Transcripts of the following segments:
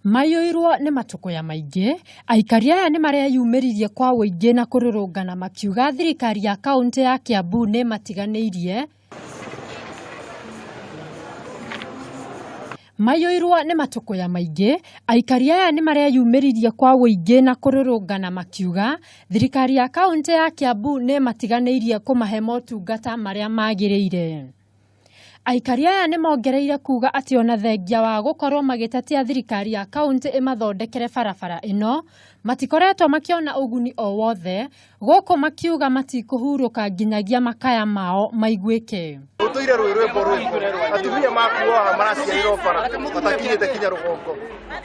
Maiyũirwo nĩ matũkũya maingĩ, aikari aya nĩ mareyumĩririe kwa ũingĩ na kũrũrũngana makiuga thirikari ya kaũntĩ ya Kiambu nĩ ĩmatiganĩirie. Maiyũirwo nĩ matũkũya maingĩ, aikari aya nĩ mareyumĩririe kwa ũingĩ na kũrũrũngana makiuga thirikari ya kaũntĩ ya Kiambu nĩ ĩmatiganĩirie kũmahe motungata marĩa magĩrĩire. Aikari aya nĩ mongereire kuga atĩ ona thengia wa gũkorwo magĩtetia thirikari ya kaũntĩ ĩmathondekere barabara ĩno, matikoretwo makĩona ũguni o wothe, gũkũ makiuga matikũhurũka nginyagia makaya mao maiguĩke. Rũtũire rwĩ rwĩmbo rwĩmbo atumia makuoha maraciarĩrwo bara matakinyĩte kinya rũgongo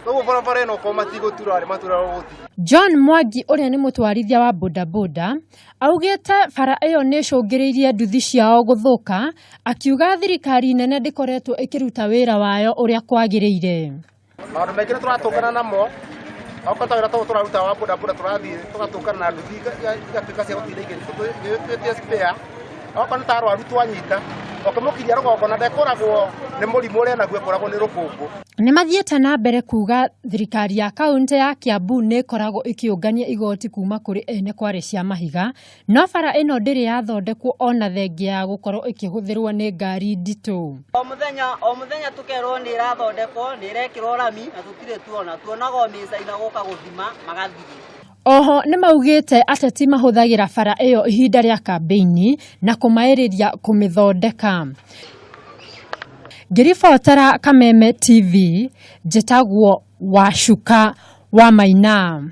koguo barabara ĩno okorwo matigũtura rĩ matura gũthiĩ. John Mwangi ũrĩa nĩ mũtwarithia wa bodaboda augĩte bara ĩyo nĩ ĩcũngĩrĩirie nduthi ciao gũthũka, akiuga thirikari nene ndĩkoretwo ĩkĩruta wĩra wayo ũrĩa kwagĩrĩire. Maũndũ maingĩ nĩ tũratũngana namo okorwo ta wĩra tũũ tũraruta wa bodaboda tũrathiĩ tũgatũngana na nduthi igatuĩka cia gũtinda igĩtwĩtia spare, okorwo nĩ ta arwaru twanyita ũkĩmũkinyia rũgongo na ndekũragwo nĩ mũrimũ ũrĩa naguo ekũragwo nĩ rũkũngũ. Nĩ mathiĩte na mbere kuga thirikari ya kaũntĩ ya Kiambu nĩ ĩkoragwo ĩkĩũngania igoti kuma kũrĩ ene kware cia mahiga, no bara ĩno ndĩrĩ yathondekwo ona thengia ya gũkorwo ĩkĩhũthĩrwo nĩ ngari nditũ. O mũthenya o mũthenya tũkerwo nĩ ĩrathondekwo, nĩ ĩrekĩrwo rami na tũtirĩ tuona, tuonaga o mĩcaina gũka gũthima magathiĩ. Oho nĩ maugĩte ateti mahũthagĩra bara ĩyo ihinda rĩa kambĩini na kũmaĩrĩria kũmĩthondeka. Ngĩribotera Kameme TV, njĩtagwo Wacuka wa Maina.